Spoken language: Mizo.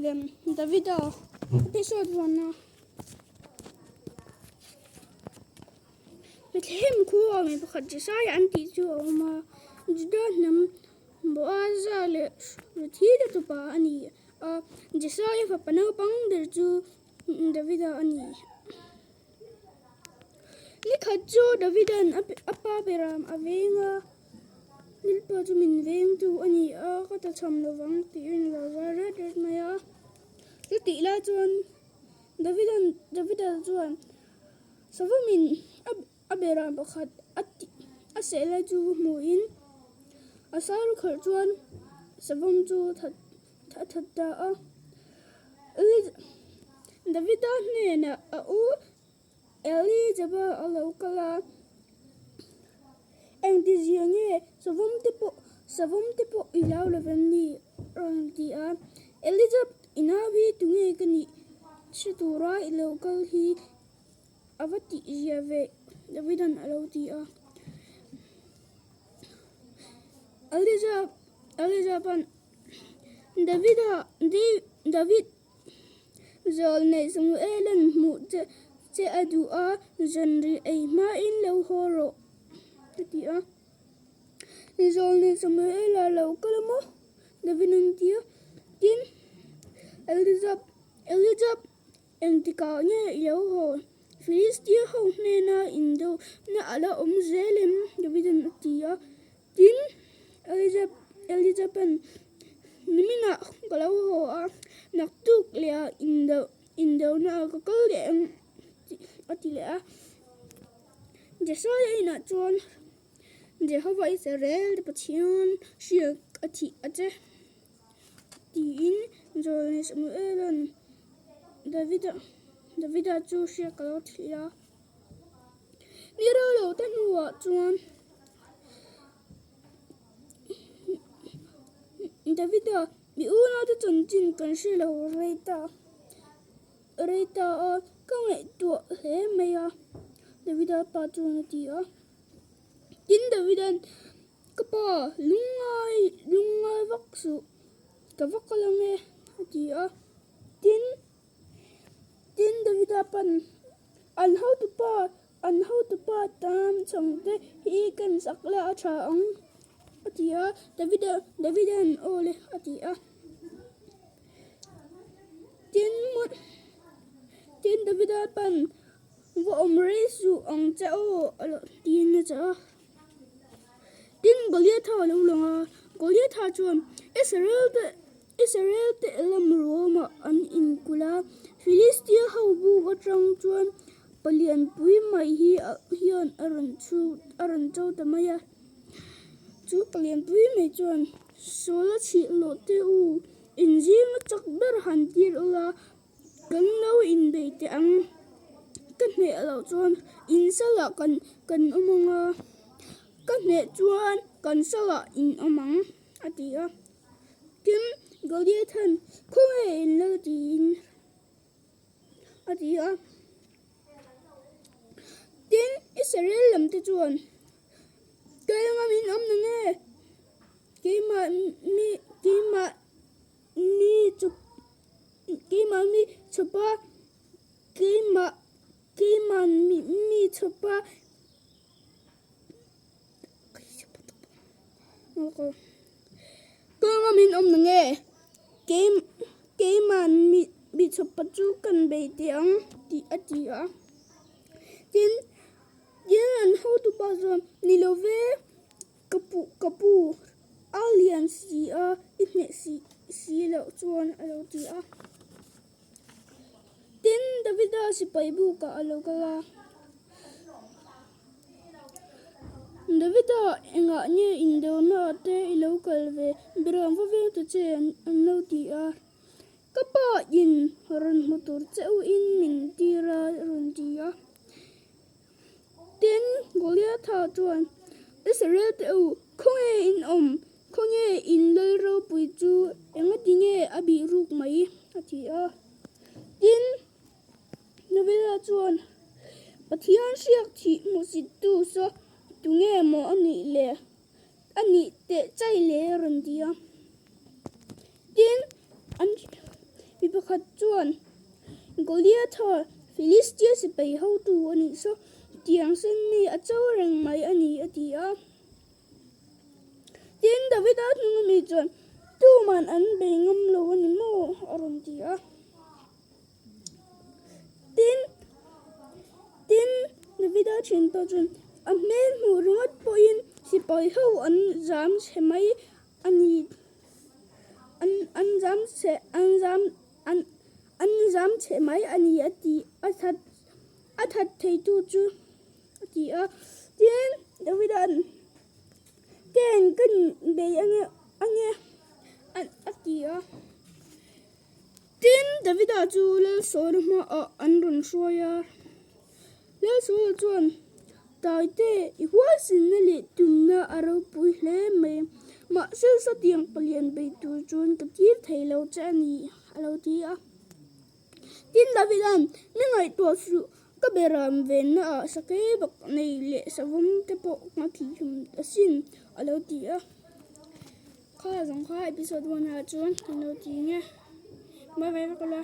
Lem Davida episode 1 a Bethlehem khua mi pakhat Jesaiah an tih chu a awm a, Juda hnam Boaza leh Ruthida tupa a ni a, Jesaiah fapa naupang ber chu Davida a ni. Nikhat chu Davida'n a pa beram a veng a, Lalpa chu min vengtu a ni a, ka ta cham lovang tiin a lo zar ret ret mai a. Chutih lai chuan Davida'n Davida chuan Savamin a beram pakhat a seh lai chu hmuhin a sar khalh chuan Savam chu a that ta a. Davida hnenah a u Elizabeth a lo kal a, Engtizia nge savawm te pawh savawm te pawh i lau lo vem ni? a rawn ti a. Elizabeth, i nau hi tunge ka nih hre tura i lo kal hi a va tihzia ve Davida'n a lo ti a. Elizabeth, Elizabeth-a'n Davida, David, Zawlneih Samuela'n hmuh che che a duh a, zanri ei hmain lo haw rawh, a ti a. Zawlneih Samuela lo kal a maw? Davida'n a ti a. Tin, Elizab, Elizab, engtikah nge i lo haw? Filistia ho hnena indohna a la awm zel em? Davida'n a ti a. Tin, Elizab, Elizaban, Niminah ka lo haw a, naktuk leh ah indo, indona ah ka kal leh ang a ti leh a. Jesaiah inah chuan Jehovah Israel te Pathian hriak a thih a che tiin Zawlnei Samuela'n Davida, Davida chu hriak a lo thih a. Ni rolo te hnuah chuan Davida mi unaute chanchin kan hre lo rei ta rei ta a, ka ngaihtuah hle mai a, Davida pa chuan a ti a. Tin Davida'n, Ka pa, lungngai lungngai vak suh, ka va kal ang e, a ti a. Tin Tin Davida pa'n, An hotupa, an hotupa tan chhangte hi ken sak la a tha ang, a ti a. Davida, Davida'n, Aw le, a ti a. Tin, tin Davida pa'n, Va awm rei suh ang che aw, a lo tiin a chah a. Tin, Goliatha a lo lang a, Goliatha chuan, Israel-te, Israel-te lam ruamah an inkulh a, Filistia ho buk atang chuan palianpui mai hi hian a rawn chhu, a rawn cho ta mai a. Chu palianpui mai chuan, Sawl a chhih lawh teh u, inzing a chak ber han tir ula, Kan lo inbeih teh ang. Ka hneh loh chuan in salah kan kan awm ang a, ka hneh chuan kan salah in awm ang, a ti a. Tin, Goliatha'n, Khawnge in lo tiin? a ti a. Tin, Israel lamte chuan, Kei anga min awm na nge? Keimah mi keimah Mi chu keimah mi chhupa keimah keimah mi mi chhupa kawnga min awm na nge kei keimah mi mi chhupa chu kan bei teh ang tih a ti a tin tin an hotupa chuan ni lo ve. Ka pu, ka pu, a lian si a, i hneh si si loh chuan a lo ti a. Tin, Davida sipai bukah a lo kal a. Davida, engah nge indona te i lo kal ve? Beram va veng ta che an lo ti a. Ka pa in rawn hmu tur che u in min tir a rawn ti a. Tin, Goliatha chuan, Israel te u, khawnge in awm? Khawnge in lal ropui chu engati nge a bih ruk mai? a ti a. Tin, Davida chuan, Pathian hriak thih hmuhsittu saw tunge maw a nih le? A nih teh chai le a rawn ti a. Tin, an Mi pakhat chuan, Goliatha, Filistia sipai hotu a nih saw, tiang sen mi a cho reng mai a ni, a ti a. Tin, Davida hnunga mi chuan, Tuman an bei ngam lo a ni maw? a rawn ti a. Tin, tin, Davida thian pawh chuan a hmel hmuh ringawt pawhin sipai ho an zam chhe mai a ni, an an zam chhe an zam an an zam chhe mai a ni a ti a that a that theitu chu a ti a. Tin, Davida'n Ken ka bei ange ange a ti a. Tin, Davida chu Lalsawla hmaah an rawn hruai a. Lalsawla chuan, Taite, i huaisinna leh tumna a ropui hle mai. Mahse, satiang palian bei tur chuan ka tir thei lo che a ni, a lo ti a. Tin, Davida'n, Mi ngaihtuah suh, ka beram vennaah sakei bak nei leh savawm te pawh ka tihhlum asin, a lo ti a. Kha zawng kha episode one ah chuan kan lo ti nge. Bye bye vek ula.